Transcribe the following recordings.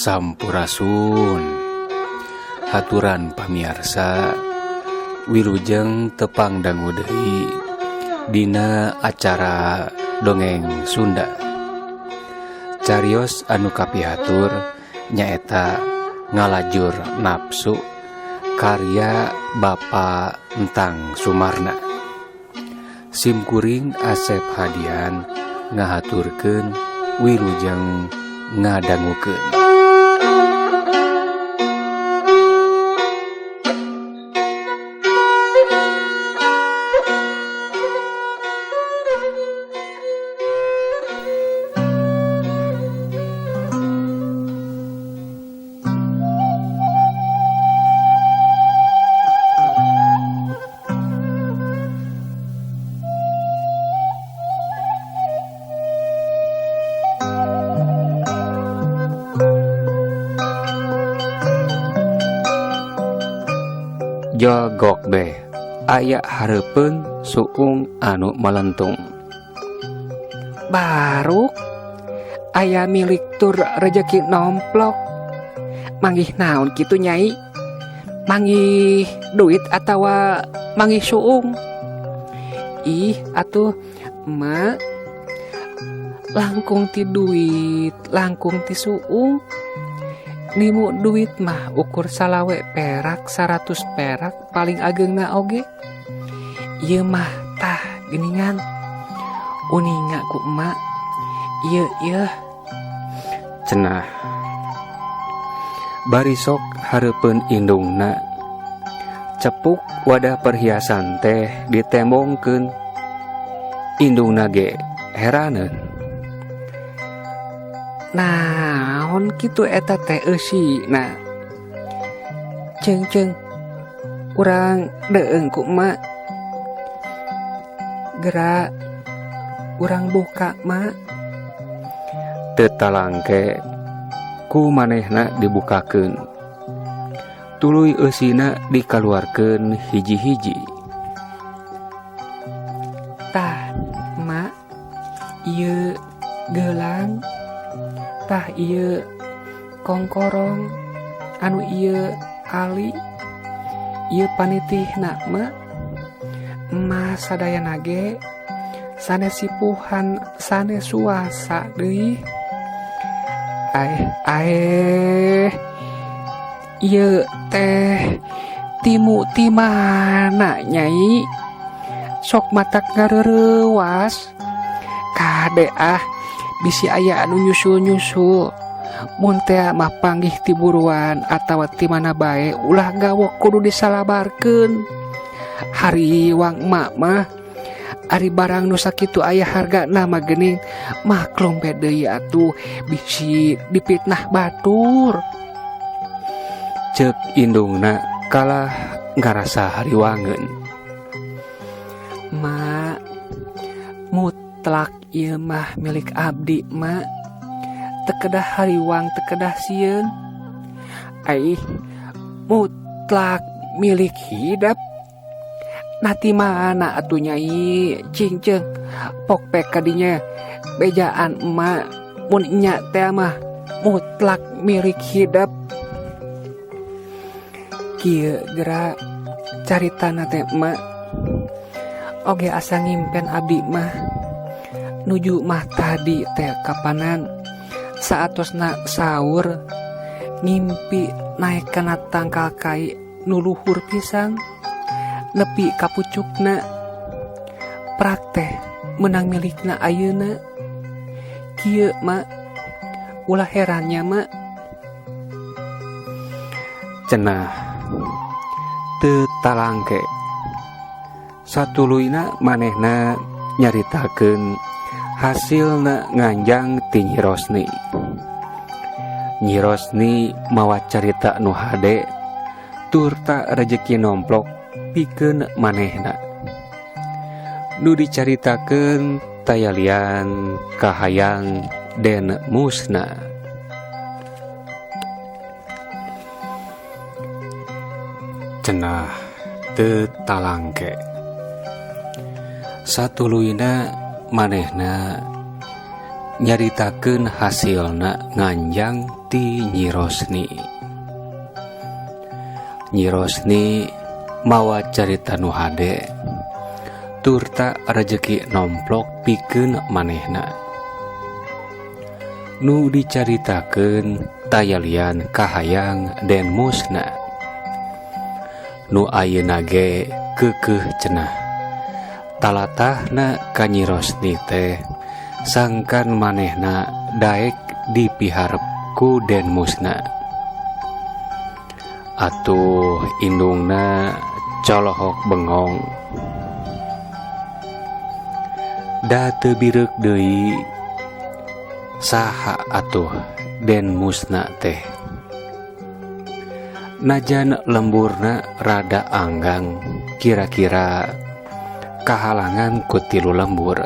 Sampurasun. Haturan pamiarsa wilujeng tepang dangu deui dina acara dongeng Sunda. Carios anu kapihatur nyaeta ngalajur nafsu karya Bapak Entang Sumarna. Simkuring Asep Hadian ngahaturkeun wilujeng ngadangukeun. Jogok beh aya hareupeun suung anu melentung. Baruk aya milik tur rejeki nomplok. Manggih naon kitu nyai? Manggih duit atawa manggih suung? Ih atuh emak, langkung ti duit, langkung ti suung. Nimu duit mah ukur salawe perak 100 perak paling ageungna oge. Ieu mah tah geuningan. Uninga ku emak. Ieu ieu. Cenah. Barisok hareupeun indungna. Cepuk wadah perhiasan teh ditembongkeun. Indungna ge heraneun. Naon kitu eta teh eusina? Ceung-ceung urang deung ku emak. Gerak urang buka mak. Teu talangke ku manehna dibukakeun. Tuluy eusina dikaluarkeun hiji-hiji. Tah mak, ieu gelang. Tah ieu kongkorong, anu ieu ali, ieu panitihna mak. Emas sadayana ge sanes sipuhan sanes suasa deui. Aeh aeh, ieu teh timu ti mana nyai? Sok matak ngareurewas. Kade ah, bisi aya anu nyusul-nyusul. Mun teh mah panggih ti buruan atawa ti mana bae ulah gawok kudu disalabarkeun. Hariwang emak mah ari barang nu sakitu aya hargana mah geuning, maklum be deui atuh bisi dipitnah batur. Ceuk indungna kalah ngarasa hariwangeun. Mak, mutlak ieu mah milik abdi mak. Tekedah hariwang tekedah sieun. Aih, mutlak milik hidep. Nati mana atuh nyai? Cingceung pokpek kadinya bejaan emak mun nya teh mah mutlak milik hidep. Kieu geura caritana teh emak. Oge asa ngimpen abdi mah. Nuju mah tadi teh kapanan saatosna sahur ngimpi naek kana tangkal kai nu luhur pisan nepi ka pucukna. Prak teh menang milikna ayeuna. Kieu mak, ulah herannya mak. Cenah teu talangke. Satuluyna manehna nyaritakeun hasilna nganjang ti Nyi Rosni. Nyi Rosni mawa carita nu hade turta rejeki nomplok pikeun manehna. Nu dicaritakeun tayalian kahayang den musna. Cenah teu talangke. Satuluyna manehna nyaritakeun hasilna nganjang ti Nyi Rosni. Nyi Rosni mawa carita nu hade turta rejeki nomplok pikeun manehna. Nu dicaritakeun taya lian kahayang Den Musna. Nu ayeuna ge keukeuh cenah. Talatahna ka Nyi Rosni teh sangkan manehna daek dipiharep ku Den Musna. Atuh indungna colohok bengong. Da teu bireuk deui saha atuh Den Musna teh. Najan lemburna rada anggang kira-kira kahalangan ku tilu lembur.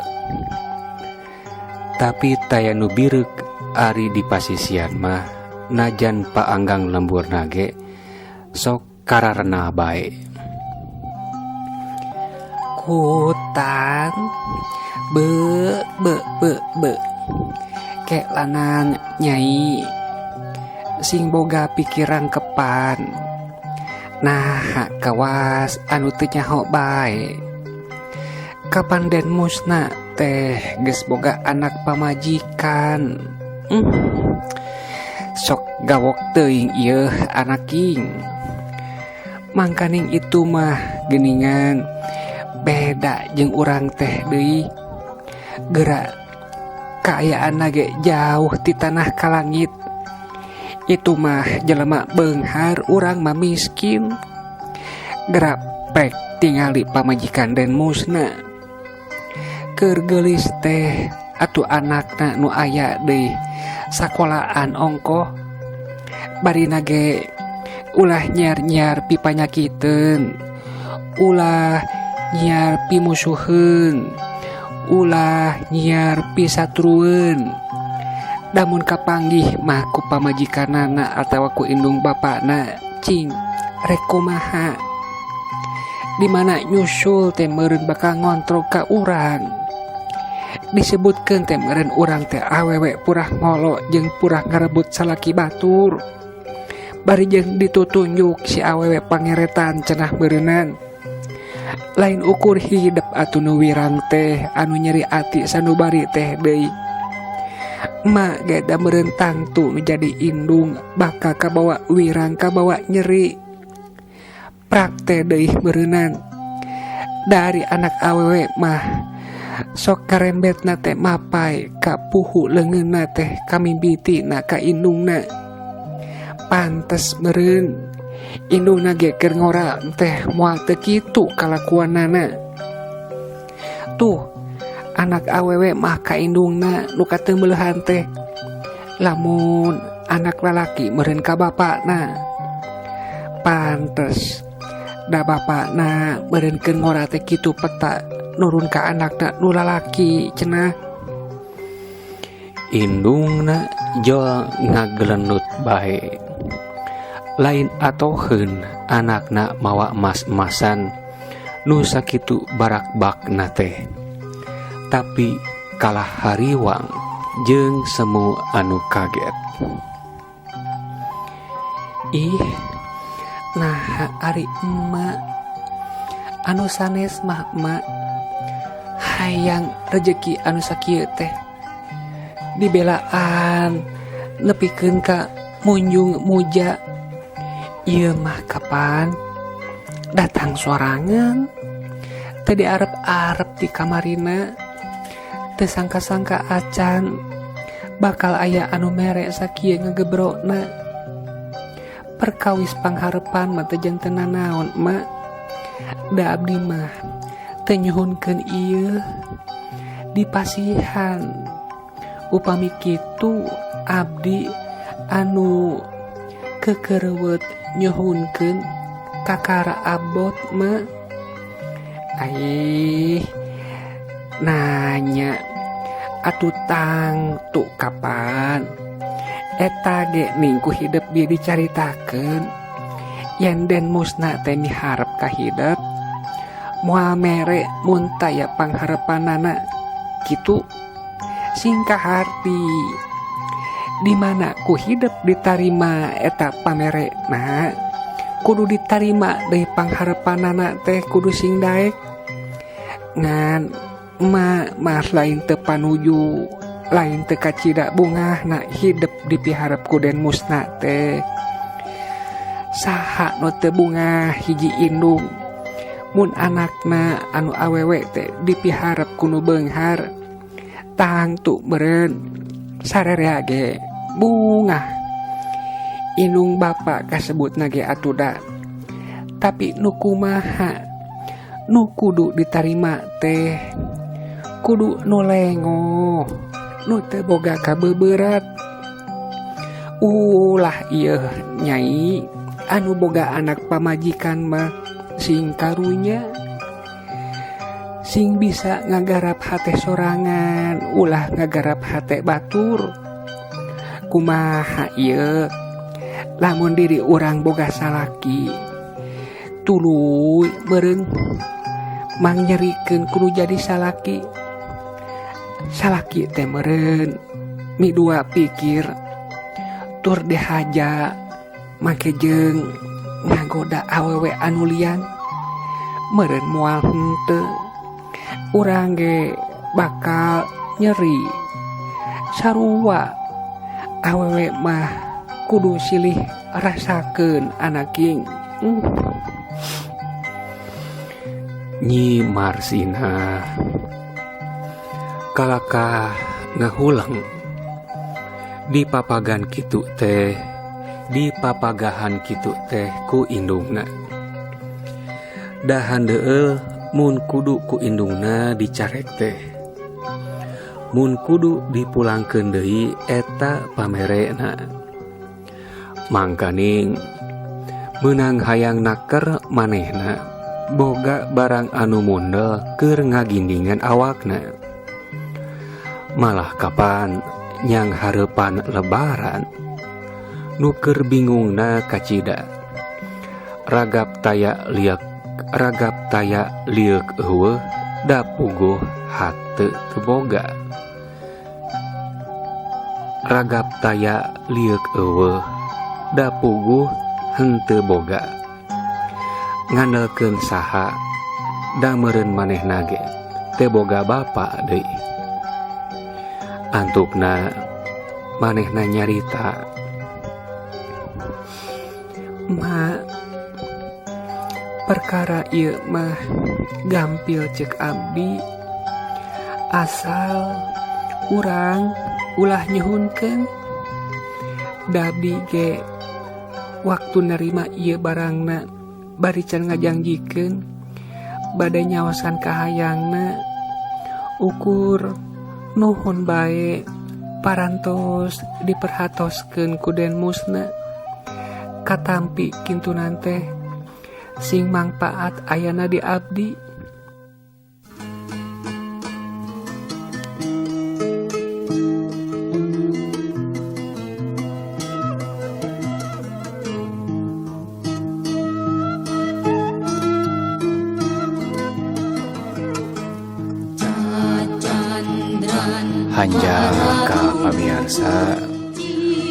Tapi taya nu bireuk ari di pasisian mah najan paanggang lemburna ge sok kararena bae. Kutang be be be be kek lanang nyai sing boga pikiran kepan. Nah kawas anu teu nyaho bae. Kapan Den Musna teh geus boga anak pamajikan. Sok gawok teuing ieu anaking. Mangkaning itu mah geuningan beda jeung urang teh deui. Geura kaayaan ge jauh ti tanah ka langit. Itu mah jelema beunghar, urang mah miskin. Geura pek tingali pamajikan Den Musna. Keur geulis teh atuh anakna nu aya deui sakolaan ongkoh. Barina ge ulah nyiar-nyiar pipanyakiteun, ulah nyiar pimusuheun, ulah nyiar pisatrueun. Damun kapanggih mah ku pamajikanana atawa ku indung bapakna cing rek kumaha. Di mana nyusul teh meureun bakal ngontrol ka urang. Disebutkeun teh meureun urang teh awewe purah ngolo jeung purah ngarebut salaki batur. Bari jeung ditutunjuk si awewe pangeretan cenah meureunan. Lain ukur hidep atuh nu wirang teh anu nyeri ati sanubari teh deui. Emak ge da meureun tangtu nu jadi indung bakal kabawa wirang kabawa nyeri. Prakte deui meureunan. Dari anak awewe mah sok karembetna teh mapai ka puhu leungeunna teh kamimbitina ka indungna. Pantes meureun indungna ge keur ngora teh moal teu kitu kalakuanana. Tuh anak awewe mah ka indungna nu kateumbeuleuhan teh. Lamun anak lalaki meureun ka bapakna. Pantes da bapakna meureun keur ngora teh kitu peta nurun ka anakna nu lalaki cenah. Indungna jol ngagelenut bae. Lain atoheun anakna mawa emas-emasan nu sakitu barak-bakna teh. Tapi kalah hariwang jeung semu anu kaget. Ih, nah ari emak anu sanes mah emak hayang rejeki anu sakieu teh dibelaan nepikeun ka munjung muja. Ieu mah kapan datang sorangan teu diarep-arep di kamarina, teu sangka-sangka acan bakal aya anu mere sakieu ngegebrona. Perkawis pangharepan mah teu janten nanaon emak. Da abdi mah teu nyuhunkeun ieu dipasihan. Upami kitu abdi anu kekereuweut nyuhunkeun kakara abot mah. Aih, nanya atuh tangtu kapan eta ge ning ku hidep bieu dicaritakeun. Yen Den Musna teh miharep ka hidep moal mere mun taya pangharepanana kitu. Sing kaharti. Di mana ku hidep ditarima eta pamere na kudu ditarima deui pangharepanana teh kudu sing daek ngan ma mah lain teu panuju lain teu kacida bungah na hidep dipiharep ku Den Musna teh. Saha nu teu bungah hiji indung mun anakna anu awewe teh dipiharep ku nu beunghar tangtu meureun sarerea ge bungah. Indung bapa kasebutna ge atuda tapi nu kumaha nu kudu ditarima teh kudu nu lengoh nu teu boga kabeuberat. Ulah ieu nyai anu boga anak pamajikan mah sing karunya sing bisa ngagarap hate sorangan ulah ngagarap hate batur. Kumaha ieu lamun diri urang boga salaki tuluy meureun mangnyerikeun kudu jadi salaki. Salaki teh meureun midua pikir tur dihaja make jeung ngagoda awewe anu lian meureun moal henteu. Urang ge bakal nyeri sarua awewe mah kudu silih rasakeun anaking. Nyi Marsinah kalakah ngahulang dipapagan kitu teh dipapagahan kitu teh ku indungna. Dahan deul mun kudu ku indungna dicarek teh mun kudu dipulangkeun deui eta pamerena. Mangkaning meunang hayang naker manehna boga barang anu mundel keur ngagindingan awakna. Malah kapan nyang hareupan lebaran nu keur bingungna kacida ragap taya liek ragap taya lieuk eueuh da puguh hate teu boga. Ragap taya lieuk eueuh da puguh henteu boga. Ngandelkeun saha da meureun manehna ge teu boga bapa deui. Antukna manehna nyarita, Ma, perkara ieu mah gampil cek abdi asal urang ulah nyuhunkeun. Da abdi ge waktu nerima ieu barangna bari can ngajangjikeun bade nyaosan kahayangna ukur nuhun bae parantos diperhatoskeun ku Den Musna. Katampi kintunan teh sing mangpaat ayana di abdi. Hanjal ka pamiarsa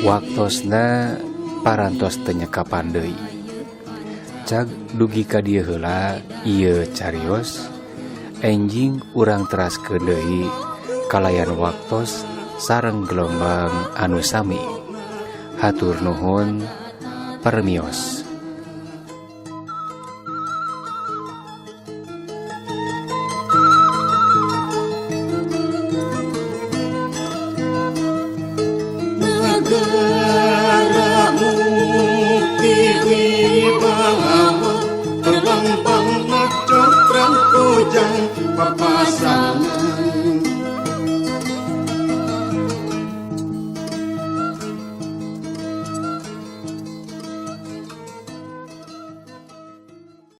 waktosna parantos teu nyekapan deui. Cag dugi ka dieu heula ieu carios enjing urang teraskeun deui kalayan waktos sareng gelombang anu sami. Hatur nuhun permios. Papa.